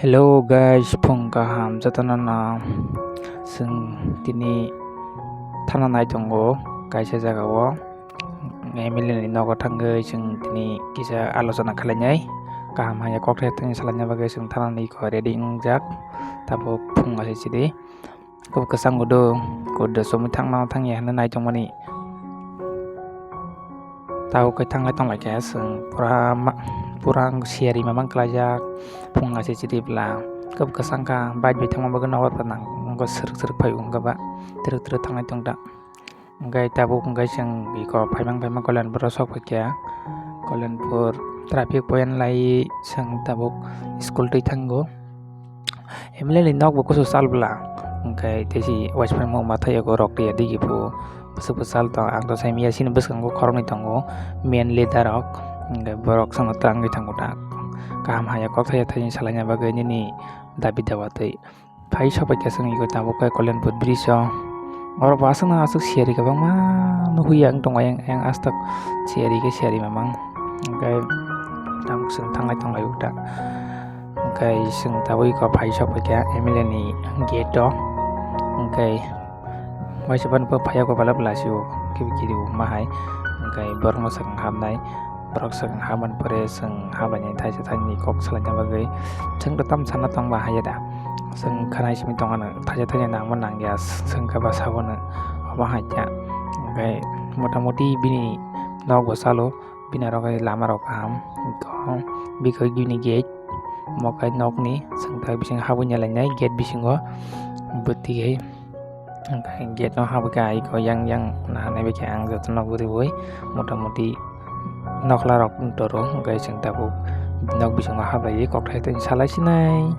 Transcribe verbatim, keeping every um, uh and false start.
Hello guys, phung kaham jotono no. Chwng tini thana nai tongo kaisa jagao. M L A ni nogo thangwi chwng tini kisa alochona khlainai. Kaham haya kok thai thani salaina bagwi chwng thana ni kho ready wngjak. Tabuk phung ase chidi. Kok kwchang udo, kudo chumui thangna thangya hinwi nai tongmani. Tabuk khe thanglai tonglaikha chwng pura ma-, pura siyari mamang khlaijak. Phung ase chidi bwla. Kok kwchang kha bike bai thangma bagwi nogo nang, wngkha srwk srwk phai wngkha ba. Twrwk twrwk thanglai tongda. Hwnkhe tabuk hwnkhe chwng iko phaimang phaimang Kalyanpuro sok phaikha. Kalyanpur traffic point lai chwng tabuk school twi thango. M L A ni nok bo kusu sal bwla. Hwnkhe tei si waisa phaimung ma thai yago rok twi ya digi phu. Bwswk bwsal tong ang to sai miya sini bwskango khoroknwi tongo main leader rok. Hwnkhe borok chwngno twrangwi thango ta. Kaham haya kok thai thai salaina bagwi nini dabi dawa twi. Phai sapai khe chwng iko tabuk khe Kalyanpur bridge o. Oro bo aswkno aswk siyari kwbangma nugwi ang tongo, ayang, ayang aswk siyari khe siyari mamang. Hwnkhe tabuk chwng thanglai tonglaio ta. Hwnkhe chwng tabuk iko phai sapai khe M L A ni gate o. Hwnkhe waisa phano phai yago belai belai se o kibi kibi ma hai. Hwnkhe borokno swkang hamnai. Borok swkang habani pore chwng habaini thaisa thaini kok salaina bagwi chwng to tam sana tongba haiya da. Chwng khwnai simi tongmano thaisa thaini nangma nangya chwng khe ba sabono obo haikhe. Hwnkhe motamoti bini nok bo salo, bini aro khe lama rok kaham. Bikhe bini gate, omo khe nokni chwng tai bising habwi nailainai gate bisingo bwtwi hai. Hwnkhe gate no habwi khe aiko yang yang naharnai bai khe ang jotono guriui motamoti nokhla rok toro, hwnkhe chwng tabuk nok bisingo hablaiwi kokthai tei salai sinai.